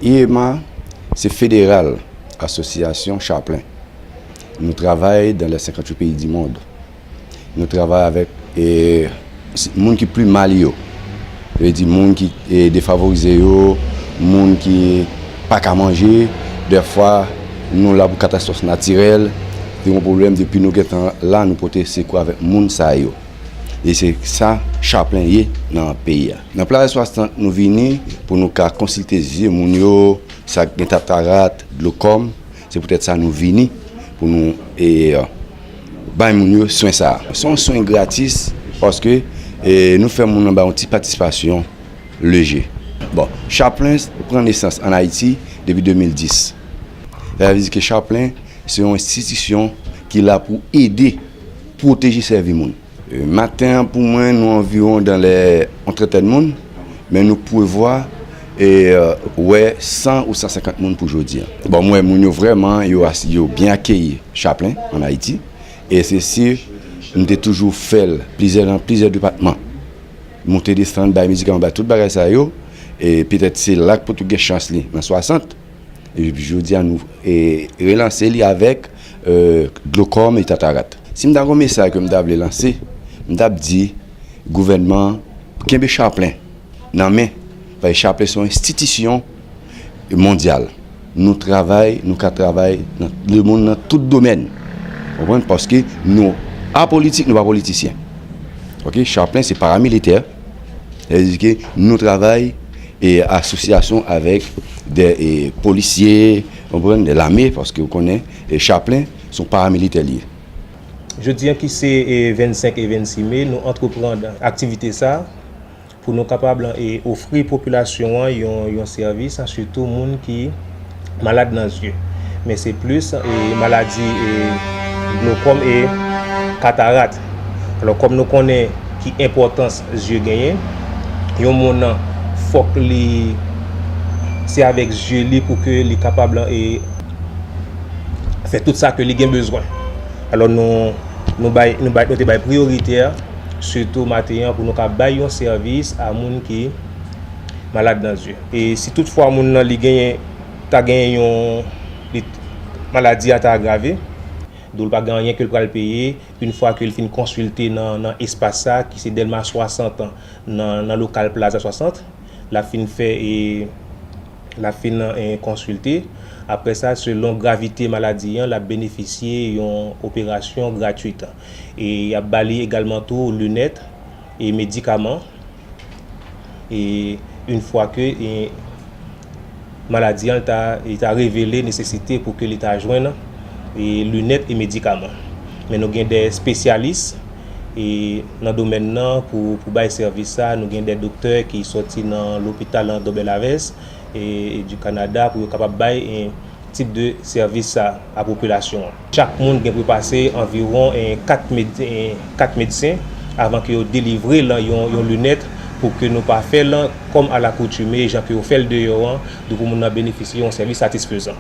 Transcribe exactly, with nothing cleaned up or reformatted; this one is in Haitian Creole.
I E M A se federal asosyasyon Chaplin. Nou travay dans les cinquante-huit pays du monde. Nou travay avèk, e, s- moun ki pi mal yo. Sa vle di moun ki, e, defavorize yo, moun ki pa ka manje. Dèfwa, nou la pou katastwòf natirèl. Si yon pwoblèm, depi nou gentan la, nou pote sekou avèk moun sa yo. E se sa Chaplin ye nan peyi a. Nan Plaza swasant, nou vini pou nou ka konsilte zye moun yo, sa k gen katarat, glokòm. Se poutèt sa nou vini pou nou, e, bay moun yo swen sa a. Se yon swen gratis paske, e, nou fè moun nan bay yon ti patisipasyon leje. Bon, Chaplin pran nesans ann Ayiti depi de mil dis. Sa vle di ke Chaplin se yon enstitisyon ki la pou ede, pwoteje, sèvi moun. E, maten an, pou mwen, nou anviwon dans les yon trantèn moun, men nou prevwa, e, wè san ou san senkant moun pou jodi a. Bon, mwen, moun yo vrèman, yo, as- yo byen akeyi Chaplin ann Ayiti, e se si nou te toujou fè l plizyè, nan plizyè depatman. Monte desann, bay medikaman, bay tout bagay sa yo, e petèt se la k pou tou gen chans li nan swasant. Epi jodi a nou, e, relanse li avèk, e, glokòm e katarat. Si m ta gen yon mesaj ke m ta vle lanse, m t ap di gouvènman an kenbe Chaplin nan men. Paske Chaplin se yon enstitisyon mondyal. Nou travay, nou ka travay nan lemonn nan tout domèn. Konprann? Paske nou apolitik, nou pa politisyen. Oke? Chaplin se paramilitè. Sa vle di ke nou travay e asosyasyon avèk de, e, polisye, konprann, de lame, paske ou konnen, e, Chaplin se yon paramilitè li ye. Jodi an ki se, e, vennsenk e vennsis me, nou antreprann aktivite sa pou nou kapab, e, ofri popilasyon an yon, yon sèvis, sitou moun ki malad nan zye. Men se plis, e, maladi, e, glokòm e katarat. Alò, kòm nou konnen ki enpòtans zye genyen, yon moun nan fòk li, se avèk zye li pou ke li kapab, e, fè tout sa ke li gen bezwen. Alò, nou, nou bay, nou bay, nou te bay priyorite a, sitou maten an, pou nou ka bay yon sèvis a moun ki malad nan zye. E si toutfwa moun nan li genyen, ta genyen yon, li, maladi a ta agrave, donk li pa gen anyen ke l pral peye, yon fwa ke l fin konsilte nan, nan espas sa, ki se Dèlma swasant, nan, nan lokal Plaza swasant, l ap fin fè, e, l ap fin, e, konsilte. Apre sa, selon gravite maladi an, l ap benefisye yon operasyon gratwit. E y ap ba li egalman tou linèt e medikaman. E yon fwa ke, e, maladi an ta, e ta revele nesesite pou ke li ta jwenn, e, linèt e medikaman. Men nou gen de espesyalis, e, nan domèn nan pou, pou bay sèvis sa. Nou gen de doktè ki sòti nan lopital an Dobèlavès, e, e di Kanada pou yo kapab bay, e, tip de sèvis sa a popilasyon an. Chak moun gen pou pase anviwon, e, kat med-, e, kat medsen avan ke yo delivre l yon, yon linèt pou ke nou pa fè l kòm alakoutime, jan ke yo fè l deyò an, pou moun nan benefisye yon sèvis satisfezan.